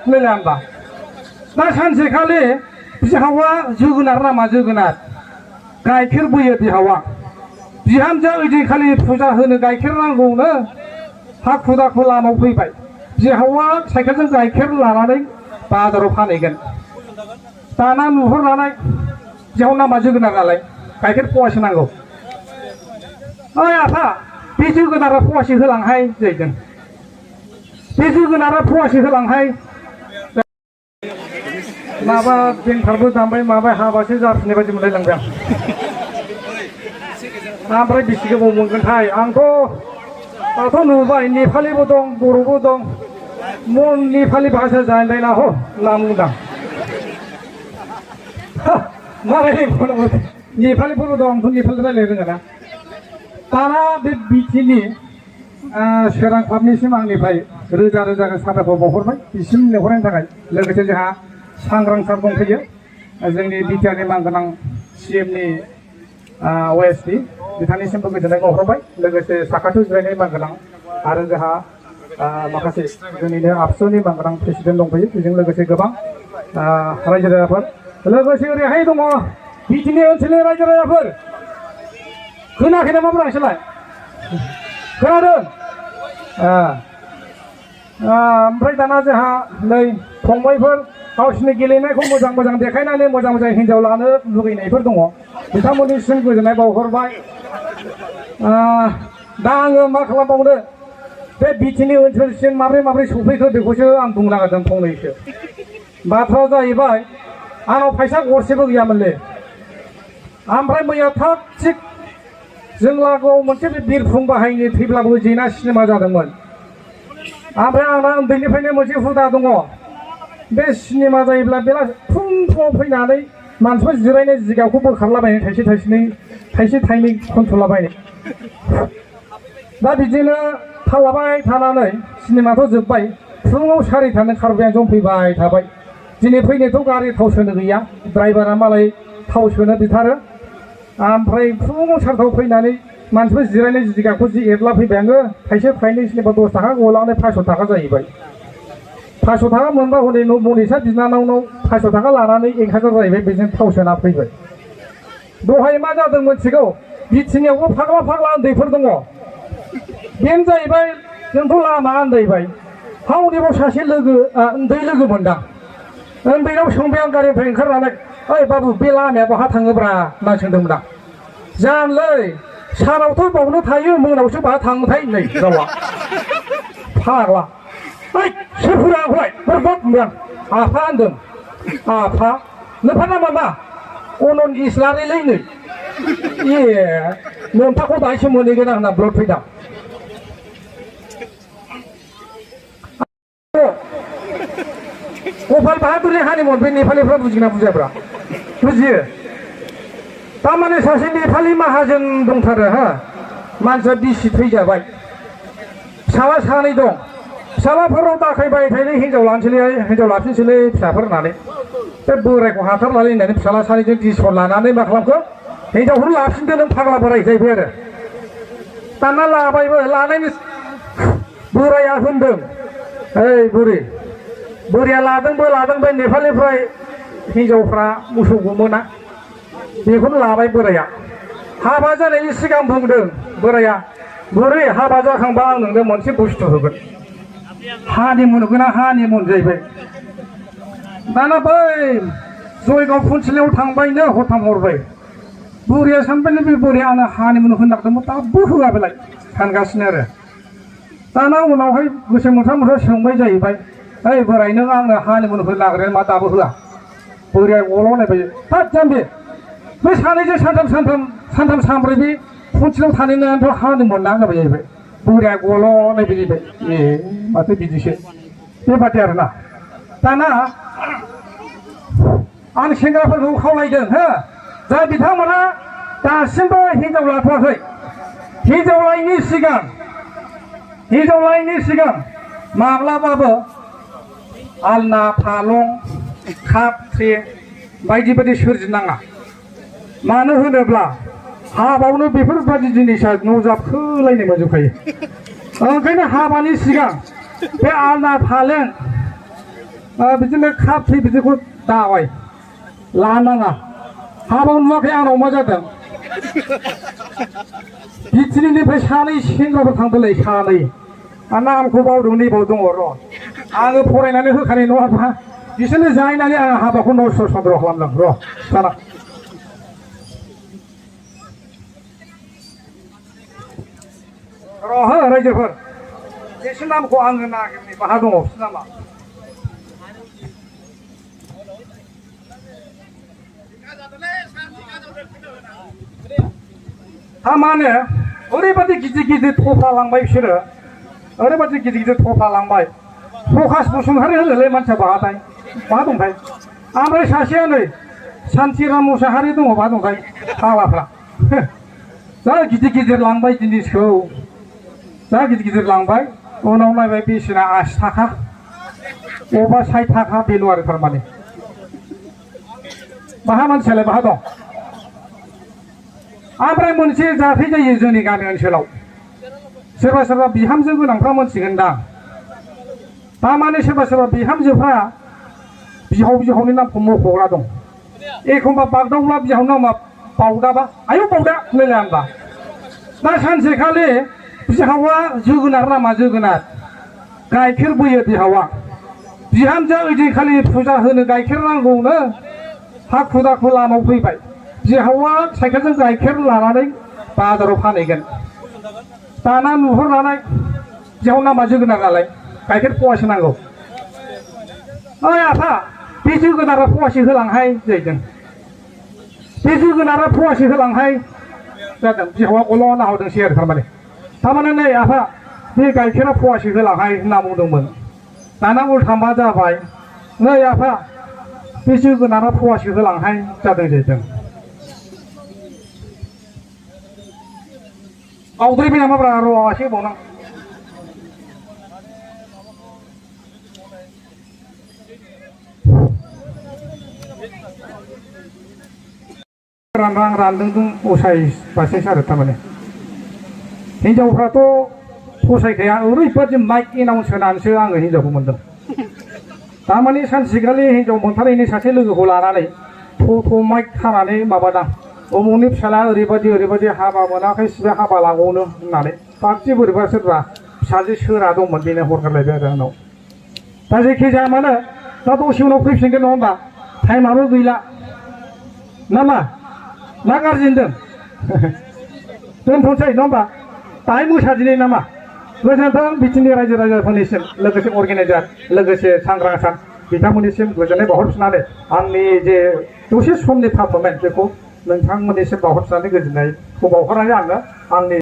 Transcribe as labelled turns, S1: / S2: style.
S1: होनलाय होमबा दा सानसेखालि बिहावा जोगोनार नामा जोगोनार गाइखेर बोयो बिहावा बिहामजोआ ओइदिनखालि फुजा होनो गाइखेर नांगौनो हाखु दाखु लामायाव फैबाय बिहावा साइकेलजों गाइखेर लानानै बाजाराव फानहैगोन दाना नुहुरनानै बिहाव नामा जोगोनार नालाय गाइखेर फवासे नांगौ ओइ आफा बे जोगोनारा फवासे होलांहाय जाहैदों बे जोगोनारा फवासे होलांहाय माबा बेंथारबो दामबाय माबाय हाबासो जाफिननाय बायदि मोनलायलांबाय आं ओमफ्राय बेसे गोबाव मोनगोनथाय आंथ' नुबाय नेपालिबो दं बर'बो दं मन नेपालि भाषा जानाय ना हो नामुदां मालाय नेपालिफोरबो दं आंथ' नेपालि रायज्लायनो रोङा ना दाना बे बिटिनि सोरां क्लाबनिसिम आंनिफ्राय रोजा रोजा साबायखर बावहरबाय बिसिम लेंहरनायनि थाखाय लोगोसे जोंहा सांग्रां सार दंफैयो जोंनि बिटिआरनि मानगोनां सिएमनि ओएसडि बिथांनिसिमबो गोजोननाय बावहरबाय लोगोसे साखाथियाव जिरायनाय मानगोनां आरो जोंहा माखासे जोंनिनो आबसुनि मानगोनां प्रेसिडेन्ट दंफैयो बेजों लोगोसे गोबां रायजो राजाफोर लोगोसे ओरैहाय दङ बिटिनि ओनसोलनि रायजो राजाफोर खोनायाखै नामा नोंसोरलाय खोनादों ओमफ्राय दाना जोंहा नै फंबायफोर गावसिनि गेलेनायखौ मोजां मोजां देखायनानै मोजां मोजां हिन्जाव लानो लुगैनायफोर दङ बिथांमोननिसिम गोजोननाय बावहरबाय दा आङो मा खालामबावनो बे बिटिनि ओनसोलसिम माब्रै सफैखो बेखौसो आं बुंनो नागिरदों फंनैसो बाथ्राया जाहैबाय आंनाव फैसा गरसेबो गैयामोनलै ओमफ्राय मैया थाग थिग जों लागोआव मोनसे बे बिरफुं बाहायनो थैब्लाबो जेना सिनेमा जादोंमोन ओमफ्राय आंना उन्दैनिफ्रायनो मोनसे हुदा दङ बे सिनेमा जायोब्ला बेला फुङाव फैनानै मानसिफोर जिरायनाय जिगाबखौ बोखारलाबायनाय थाइसे थाइनै खनथ'लाबायनाय दा बिदिनो थालाबाय थानानै सिनेमाथ' जोब्बाय फुङाव 4टानो खारबाय आं जंफैबाय थाबाय दिनै फैनोथ' गारि थाव सोनो गैया ड्राइभारा मालाय थाव सोनो बिथारो ओमफ्राय फुङाव 4टायाव फैनानै मानसिफोर जिरायनाय जिगाबखौ जि एरला फैबाय आङो थाइसे थाइनै सिनेमा 10 थाखा गलांनाय 500 थाखा जाहैबाय 500 थाखा मोनबा हनै मनिसा बिनानावनाव 500 थाखा लानानै 1000 जाहैबाय बेजों थाव सोना फैबाय दहाय मा जादों मोनथिगौ बिटिनियावबो फाग्ला उन्दैफोर दङ बेनो जाहैबाय जोंथ' लामा आन्दायबाय हावनिबाव सासे उन्दै लोगो मोनदां उन्दैनाव सोंबाय आं गारिनिफ्राय ओंखारनानै ओइ बाबु बे लामाया बहा थाङोब्रा होनना सोंदोंमोन आं जानलै सानावथ' बावनो थायो मोनावसो बाहा थाङोथाय नै रावा फाग्ला ओइ सोरफोरा आंखौलाय बोरैबा बुंदों आफा होनदों आफा नोंफा नामा मा अनन इस्लारिलै नै ए नोंथांखौ दाहायसो मोनहैगोन आं होनना ब्लड फैदां गपाल बाहादुरनि हानिमन बे नेपालिफ्रा बुजिना बुजियाब्रा बुजियो तारमाने सासे नेपालि माहाजोन दंथारो हा मानसिया बिसि थैजाबाय फिसाला सानै दं फिसालाफोराव दाखायबाय थायो हिन्जाव लाफिनसैलै फिसाफोर होननानै बे बोरायखौ हाथारलालै होननानै फिसाला सानैजों दिसन लानानै मा खालामखो हिन्जावखौ लाफिनदो नों फाग्ला बोराय जाहैबाय आरो दाना लाबायबो लानायनि बोराया होनदों ओइ बोराया लादों बे नेपालिफ्राय हिन्जावफ्रा मोसौ गुमोना बेखौनो लाबाय बोराया हाबा जानायनि सिगां बुंदों बोराया बोरै हाबा जाखांबा आं नोंनो मोनसे बुस्थु होगोन हानिमुन होगोन हानिमुन जाहैबाय दाना बै जयगाव फुनसिलियाव थांबायनो हरथाम हरबाय बुरिया सानबायनो बे बोराया आंनो हानिमुन होनो नागिरदोंमोन दाबो होआ बेलाय सानगासिनो आरो दाना उनावहाय गोसो मोनथाम सोंबाय जाहैबाय ओइ बोराय नों आंनो हानिमुन होनो नागिरनाया मा दाबो होआ बोराया गल'नायबाय हाब जाम्बि बे सानैजों सानथाम सानब्रै बे फुनसिलियाव थानायनोथ' हानिमुन ना होनबाय जाहैबाय बोराया गल'नायबाय जाहैबाय ए माथो बिदिसो बेबादि आरोना दाना आं सेंग्राफोरखौ खावलायदों हो जाय बिथांमोना दासिमबो हिन्जाव लाथ'वाखै हिन्जाव लायिनि सिगां माब्लाबाबो आलना फालं काप ट्रे बायदि बायदि सोरजिनाङा मानो होनोब्ला हाबायावनो बेफोरबायदि जिनिसा न'जाबखोलायनाय मोनजोबखायो ओंखायनो हाबानि सिगां बे आलना फालें बिदिनो खाफ्रि बिदिखौ दाबाय लानाङा हाबा नुवाखै आंनाव मा जादों बिथिनिफ्राय सानै सेंग्राफोर थांदोंलै सानै नामखौ बावदों नैबाव दङ र' आङो फरायनानै होखानाय नङाबा बिसोरनो जाहैनानै आं हाबाखौ नस्थ' सन्द्र खालामदों र' साना र' हो रायजोफोर बिसोर नामखौ आङो नागिरनि बाहा दङ बिसोर नामा थारमाने ओरैबादि गिदिर गिदिर थफ्ला लांबाय बिसोरो ओरैबादि गिदिर गिदिर थफ्ला लांबाय प्रकाश बसुमतारी होनोलै मानसिया बाहाथाय बाहा दंथाय ओमफ्राय सासेया नै सान्तिराम मुसाहारि दङ बाहा दंथाय फाग्लाफ्रा जा गिदिर गिदिर लांबाय जिनिसखौ जा गिदिर गिदिर लांबाय उनाव नायबाय बेसेना 80 थाखा अबा 60 थाखा बेल' आरो थारमाने बाहा मानसियालाय बाहा दं ओमफ्राय मोनसे जाथाय जायो जोंनि गामि ओनसोलाव सोरबा सोरबा बिहामजो गोनांफ्रा मोनथिगोनदां थारमाने सोरबा सोरबा बिहामजोफ्रा बिहावनि नामखौ मख'ग्रा दं एखमबा बागदावब्ला बिहावनि नामा बावदाबा आयौ बावदा होनलायलाया होनबा दा सानसेखालि बिहावा जोगोनार नामा जोगोनार गाइखेर बोयो बिहावा बिहामजोआ ओइदिनखालि फुजा होनो गाइखेर नांगौनो हाखु दाखु लामायाव फैबाय बिहावा साइकेलजों गाइखेर लानानै बाजाराव फानहैगोन दाना नुहुरनानै बिहाव नामा जोगोनार नालाय गाइखेर फवासे नांगौ ओइ आफा बे जोगोनारा फवासे होलांहाय जाहैदों बे जोगोनारा फवासे होलांहाय जादों बिहावा गल' नाहरदोंसै आरो थारमाने नै आफा बे गाइखेरा फवासे होलांहाय होनना बुंदोंमोन दाना उल्था मा जाबाय नै आफा बे जोगोनारा फवासे होलांहाय जादों जाहैदों बावद्रायबाय नामाब्रा र' एसे बावनां रां रानदों असायबासै आरो थारमाने हिनजावफ्राथ' फसायखाया ओरैबादि माइक एनाउन्स होनानैसो आङो हिनजावखौ मोनदों थारमाने सानसेखालि हिनजाव मोनथारैनो सासे लोगोखौ लानानै थ' माइक खानानै माबादां उमुकनि फिसाला ओरैबादि हाबा मोनाखै सिबो हाबा लाबावनो होननानै बाखि बोरैबा सोरबा फिसाजो सोरा दंमोन बेनो हरगारलायबाय आरो आंनाव दा जेखि जाया मानो दा दसे उनाव फैफिनगोन नङा होमबा टाइमाबो गैला नामा मा गाज्रि होनदों दोनथ'नोसै नङा होमबा दाहाय मोसादिनै नामा गोजोन्थों बिटिनि रायजो राजाफोरनिसिम लोगोसे अर्गेनाइजार लोगोसे सांग्रां बिथांमोननिसिम गोजोननाय बावहरफिननानै आंनि जे दसे समनि पारफरमेन्स बेखौ नोंथांमोननिसिम बावहरफिननानै गोजोननायखौ बावहरनानै आङो आंनि